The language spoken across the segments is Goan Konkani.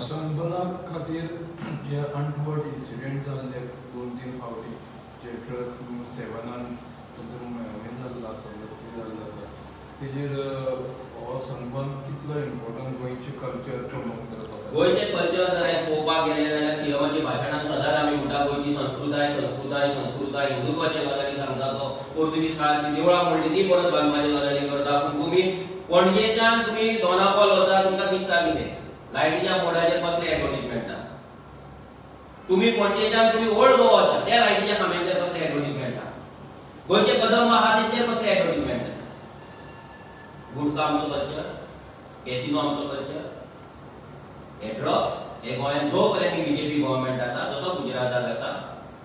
सनबर्ना खातीर जे अनटुवर्ड इन्सिडेंट जाल्ले दोन तीन फावटी, जे ड्रग सेवनान तांचो हें जाल्लो आसा, मृत्यू जाल्लो आसा, तेजेर हो सनबर्न कितलो इम्पोर्टंट गोंयचें कल्चर प्रमोट करपाक? गोंयचें कल्चर जर आयज पळोवपाक गेलें जाल्यार सीएमाच्या भाशणान सदांच आमी म्हणटा, गोंयची संस्कृताय, संस्कृताय, संस्कृताय. हिंदुत्वाचे गजाली सांगता तो. पोर्तुगीज काळांतली देवळां मोडली ती परत बांदपाचे गजाली करता. पूण तुमी पणजेच्यान तुमी दोनापावल वता, तुमकां दिसता कितें? लायटीच्या बोर्डाचेर कसले एडवर्टीजमेंट? तुमी पणजेच्यान तुमी ओल्ड गोवा वता, त्या लायटीच्या खांब्यांचेर कसले एडवर्टीजमेंट? गोंयचे कदंब आहा, तेंचेर कसले एडवर्टीजमेंट आसा? गुटखा आमचो कल्चर, कॅसिनो आमचो कल्चर. हे ड्रग्स हे गोंयांत जो पर्यंत बीजेपी गव्हर्मेंट आसा, जसो गुजराताक आसा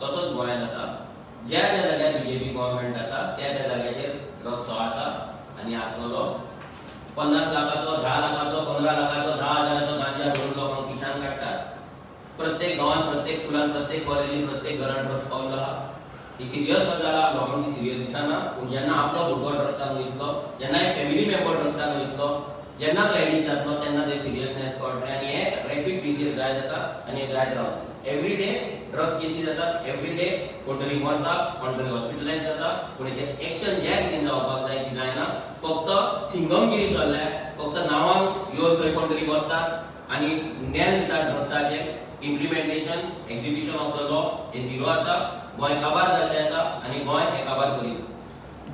तसोच गोंयांत आसा. ज्या ज्या जाग्यार बीजेपी गव्हर्मेंट आसा, त्या त्या जाग्याचेर ड्रग्स हो आसा आनी आसतलो. 50 लाखाचो, 10 लाखाचो, 15 लाखाचो, 10,000चो गांजा भरून लोकांक पिशान काडटात. प्रत्येक गांवांत, प्रत्येक स्कुलान, प्रत्येक कॉलेजीन, प्रत्येक घरान ड्रग्स पावलो आहा. ही सिरियस गजाल आहा. लोकांक ती सिरियस दिसना, पूण जेन्ना आपलो भुरगो ड्रग्सान वयतलो, जेन्ना एक फॅमिली मेंबर ड्रग्सान वयतलो, जेन्ना एडिक्ट जातलो, तेन्ना ते सिरियसनेस कळटलें. आनी हे रॅपीड पेसीर जायत आसा आनी हे जायत रावतलें. एवरी डे ड्रग्स केसी जातात, एवरी डे कोण तरी मरता, कोण तरी हॉस्पिटलायज जाता, पूण हेचे एक्शन ज्या रितीन जावपाक जाय ती जायना. फक्त सिंगमगिरी चल्ल्या. फक्त नांवांक येवन थंय कोण तरी बसतात आनी ज्ञान दितात ड्रग्साचें. Implementation, execution of the law hey zero आसा. गोंय काबार जाल्लें आसा आनी गोंय हें काबार करिना.